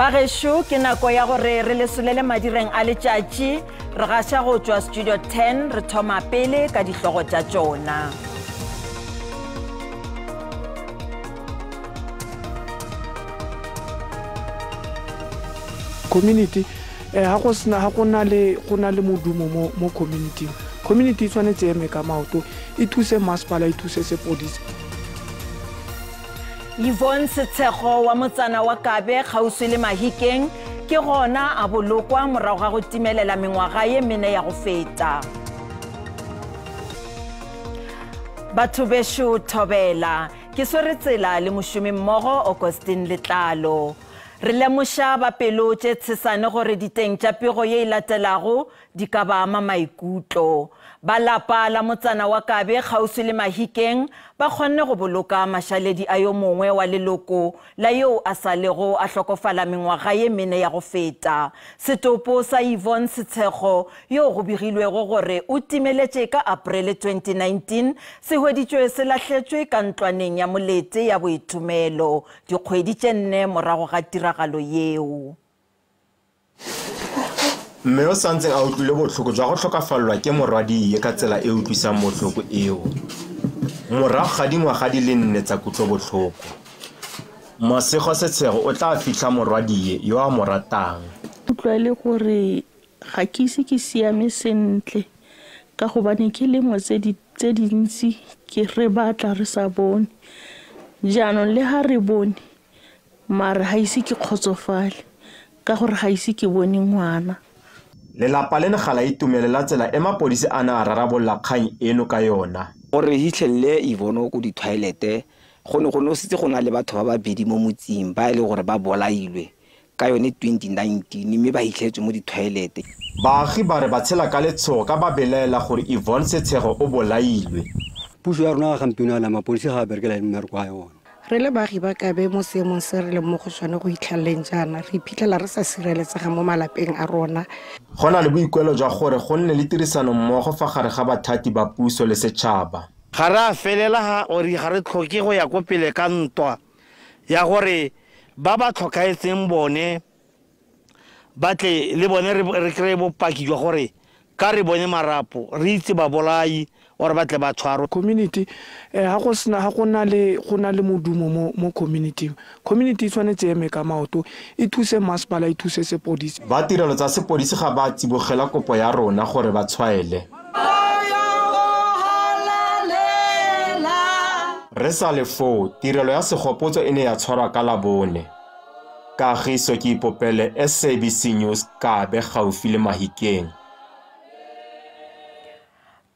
Bagešo, ke nako ya gore re lesolele madireng a letšatši. Re gaša go tšwa Studio 10, re thoma pele ka dihlogo tša tšona. Community ha go sena ha go na le modumo mo community. Community e tshwanetse eme ka maoto, e thuse masepala, e thuse sepodisi. Yvonne Setshego wa motsana wa Kabe kgauswi le Mahikeng ke gona a bolokwa morago ga go timelela mengwaga ye mene ya go feta. Batho bešo thobela, ke swere tsela le mošomi mmogo Augustine Letlalo. Re lemoša ba pelo tše tshesane gore diteng tša pego ye e latelago di ka ba ama maikutlo. Ba lapa la motsana wa Kabe kgauswi le Mahikeng ba kgonne go boloka mašaledi a yo mongwe wa leloko la yo a sa lego a hlokofala mengwaga ye mene ya go feta. Setopo sa Yvonne Setshego yo go begilwego gore o timeletše ka Aprele 2019 se hweditšwe se lahletšwe ka ntlwaneng ya molete ya boithomelo dikgwedi tše nne morago ga tiragalo yeo. Mme o santseng a utlwile botlhoko jwa go tlhokafalelwa ke morwadie ka tsela e utlwisang botlhoko eo. Morago ga dingwaga di le nne tsa kutlobotlhoko, Masego Setshego o tla fitlha morwadie yo a mo ratang. Utlwa le gore ga ke ise ke siame sentle ka gobane ke lengwe tse dintsi ke re batla re sa bone. Jaanong le ha re bone mare ga ise ke kgotsofale ka gore ga ise ke bone ngwana. Lelapa le ne ga la itumelela tsela e mapodisi a ne a rarabolola kgang eno ka yona. Gore hitlhelele Yvonne ko di-toilet-e go ne go setse go na le batho ba babedi mo motseng ba e le gore ba bolailwe ka yone 2019 mme ba hitlhetswe mo di-toilet. Baagi ba re ba tshela ka letshogo ka ba belaela gore Yvonne Setshego o bolailwe. Puso ya rona ga gampieno yana mapodisi ga a berekela mmereko wa yona. Re le baagi ba Kabe mo seemong se re leng mo go sone go itlhaleleng jaana, re iphitlhela re sa sireletsega mo malapeng a rona. Go na le boikuelo jwa gore go nne le tirisanommogo fa gare ga bathati ba puso le setšhaba. Ga re a felela gore ga re tlhoke go ya ko pele ka ntwa ya gore ba ba tlhokaetseng bone ba tle le bone re kry-e bopaki jwa gore ka re bone marapo re itse babolai gore ba tle ba tshwarwe. Community ha go sena ha go na le modumo mo community. Community e tshwanetse eme ka maoto, e thuse masepala, e thuse sepodisi. Ba tirelo tsa sepodisi ga ba tsibogela kopo ya rona gore ba tshwaele. Re sa le foo, tirelo ya segopotso e ne ya tshwarwa ka Labone. Kagiso ke Ipopele, SABC News, Kabe gaufi le Mahikeng.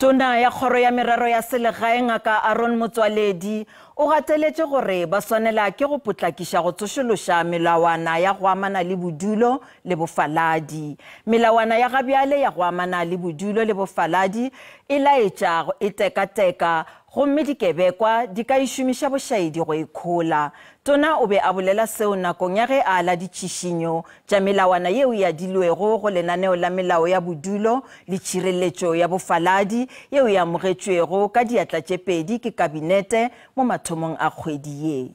Tona ya kgoro ya merero ya selegae Ngaka Aaron Motsoaledi o gateletše gore ba swanela ke go potlakiša go tsošološa melawana ya go amana le bodulo le bofaladi. Melawana ya gabjale ya go amana le bodulo le bofaladi e laetša e tekateka gomme dikebekwa di ka e šomiša bošaedi go ikhola. Tona o be a bolela seo nakong ya ge a ala ditšhišinyo tša melawana yeo e adilwego go lenaneo la melao ya bodulo le tšhireletšo ya bofaladi yeo e amogetšwego ka diatla tše pedi ke kabinete mo mathomong a kgwedi ye.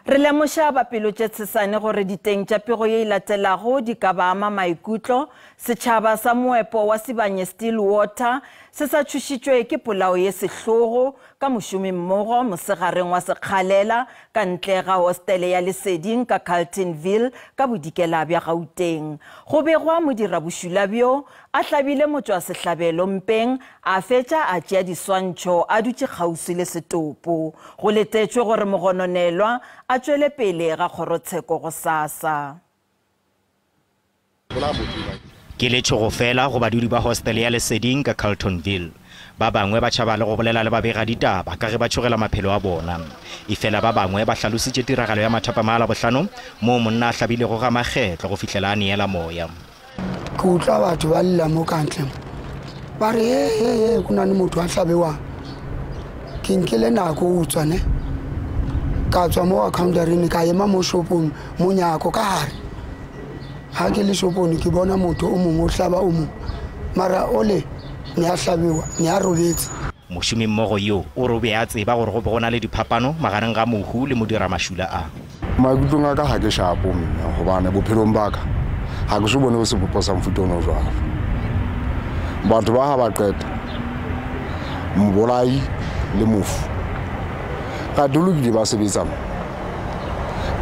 Re lemoša ba pelo tše tshesane gore diteng tša pego ye e latelago di ka ba ama maikutlo. Setšhaba sa moepo wa Sibanye Stillwater se sa tšhošitšwe ke polao ye sehlogo ka mošomimmogo mosegareng wa sekgalela ka ntle ga hostele ya Leseding ka Carltonville ka bodikela bja Gauteng. Go begwa modirabošula bjo a hlabile motšwasehlabelo mpeng a fetša a tšea diswantšho a dutše kgauswi le setopo. Go letetšwe gore mogononelwa a tšwele pele ga kgorotsheko gosasa. Ke letšhogo fela go badudi ba hostele ya Leseding ka Carltonville. Ba bangwe ba tšhaba le go bolela le babega ditaba ka ge ba tšhogela maphelo a bona. Efela ba bangwe ba hlalositše tiragalo ya mathapama a Labohlano moo monna a hlabilego ga makgetlo go fihlela a neela moya. Ke utlwa batho ba lla mo ka ntle ba re he go na le motho a hlabewang. Ke nkile nako o tswa ne ka tswa mo accountareng ka ema mo shopong monyako ka gare. Ha ke le shopong ke bona motho o mongwe o hlaba o mongwe mara ole ne a hlabewa ne a robetse. Mošomimmogo yo o re o be a tseba gore go be go na le diphapano magareng ga mohu le modiramašula a. Maikutlong a ka ga ke shapo mme gobane bophelong ba ka ga ke se bone go sebopo sa mofuta ono jwalo. Batho ba ga ba qeta mbolai le mofu ka dolokile ba sebetsa mo,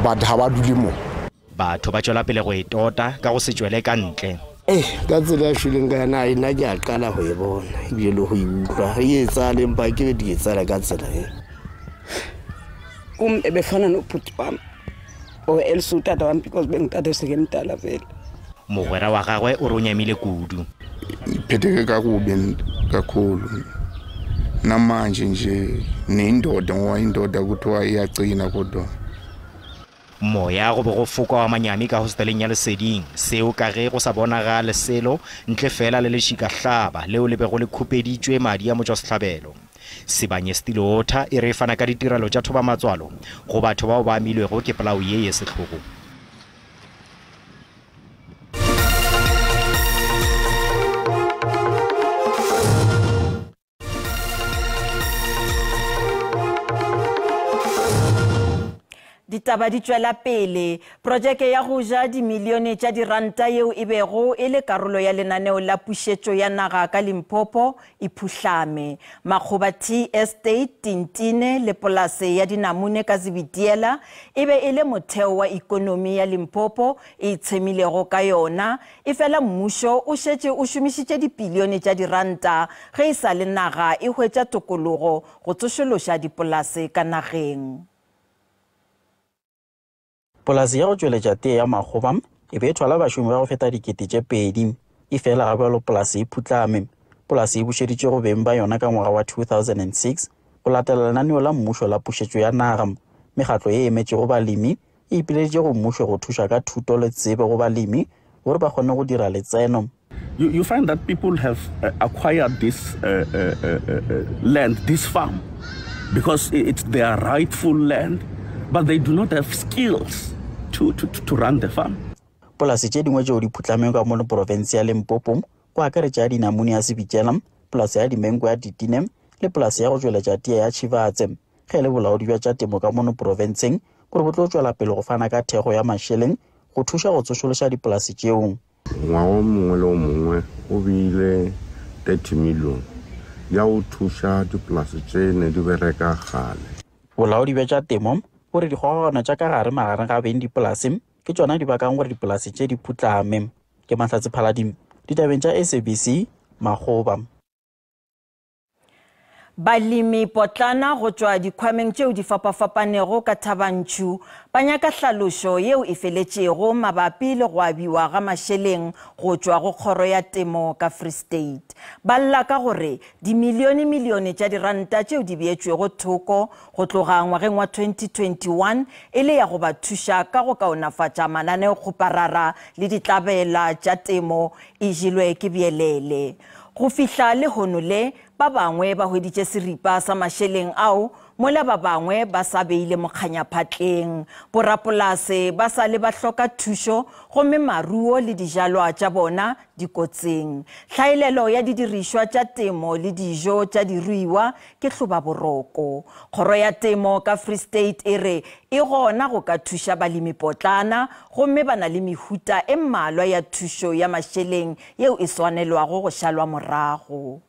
batho ga ba dule mo. Batho ba tšwela pele go e tota ka go se tšwele ka ntle. Ka tsela ya shweleng ka yona nna ke a qala go e bona ebile le go e utlwa e etsale empa ke be di etsala ka tsela e. Kum ebefana nobhuti wami or else utata wami because bengitata sekemdala vele. Mogwera wa gagwe o re o nyamile kudu. Iphetheke kakubi kakhulu namanje nje nendoda ngoba indoda kuthiwa iyagcina kodwa. Moya go be go foka wa manyami ka hosteleng ya Leseding, seo ka ge go sa bonagale selo ntle fela le lešika hlaba leo le bego le khupeditšwe madi a motšwasehlabelo. Sibanye Stillwater e re fana ka ditirelo tša thobamatswalo go batho bao ba amilwego ke polao ye ye sehlogo. Ditaba di tšwela pele. Projeke ya go ja dimilione tša diranta yeo e bego e le karolo ya lenaneo la pušetšo ya naga ka Limpopo e phuhlame. Makgoba Tea Estate, Tintine le polase ya dinamune ka Zebediela e be e le motheo wa ikonomi ya Limpopo e itshemilego ka yona. E fela mmušo o šetše o šomišitše dipilione tša diranta ge e sa le naga e hwetša tokologo go tsošološa dipolase ka nageng. Polase ya go tšweletša tee ya Makgoba e be e thwala bašomi ba go feta 2000. E fela ga bjalo polase e phutlame. Polase e bušeditšwe go beng ba yona ka ngwaga wa 2006 go latela lenaneo la mmušo la pušetšo ya naga. Mekgatlo ye emetšego balemi e ipileditše go mmušo go thuša ka thuto le tsebo go balemi gore ba kgone go dira letseno. You find that people have acquired this land, this farm, because it's their rightful land, but they do not have skills to run the farm. Polase tše dingwe tšeo di phutlameng ka mono profense ya Limpopo go akaretša ya dinamune ya Sebitšela, polase ya dimenko ya Ditine le polase ya go tšweletša tee ya Tšhivatse. Ge e le bolaodi bja tša temo ka mono profenseng gore bo tlo tšwela pele go fana ka thekgo ya mašeleng go thuša go tsošološa dipolase tšeo. Ngwaga o mongwe le o mongwe o beile 30 million ya go thuša dipolase tše ne di bereka kgale. Bolaodi bja tša temo gore dikgogagano tša ka gare magareng ga beng dipolase ke tšona di bakang gore dipolase tše di phutlame. Ke Mahlatse Phaladimo ditabeng tša SABC Makgoba. Balemi potlana go tšwa dikhwameng tšeo di fapafapanego ka Thabantšhu ba nyaka hlalošo yeo e feletšego mabapi le go abiwa ga mašeleng go tšwa go kgoro ya temo ka Free State. Ba lla ka gore dimilione-milione tša diranta tšeo di beetšwego thoko go tloga ngwageng wa 2021 e le ya go ba thuša ka go kaonafatša mananeokgoparara le ditlabela tša temo e jelwe ke bjelele. Go fihla lehono le ba bangwe ba hweditše seripa sa mašeleng ao mola ba bangwe ba sa beile mokganyaphatleng. Borapolase ba sa le ba hloka thušo gomme maruo le dijalwa tša bona dikotsing. Tlhaelelo ya didirišwa tša temo le dijo tša diruiwa ke hlobaboroko. Kgoro ya temo ka Free State e re e gona go ka thuša balemipotlana gomme ba na le mehuta e mmalwa ya thušo ya mašeleng yeo e swanelwago go šalwa morago.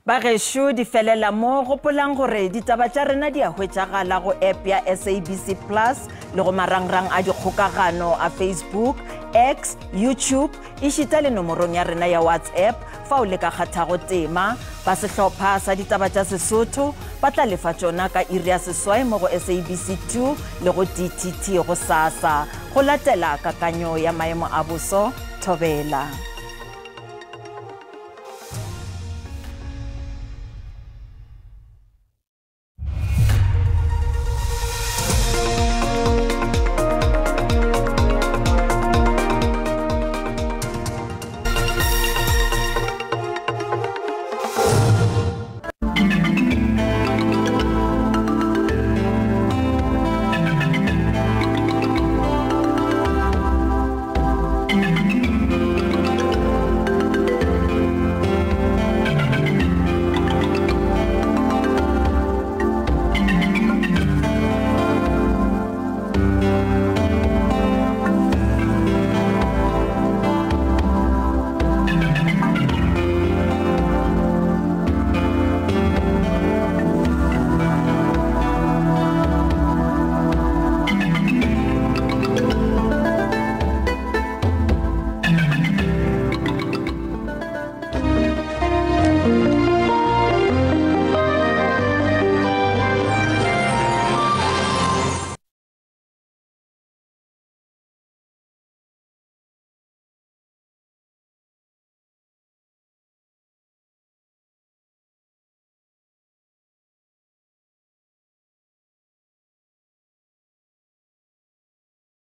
Bagešo di felela mo, gopolang gore ditaba tša rena di a hwetšagala go app ya SABC Plus le go marangrang a dikgokagano a Facebook, X, YouTube, ešita le nomorong ya rena ya WhatsApp fao le ka kgathago tema. Ba sehlopha sa ditaba tša Sesotho ba tla lefa tšona ka iri ya 8 mo go SABC 2 le go DTT go sasa. Go latela kakanyo ya maemo a boso, thobela.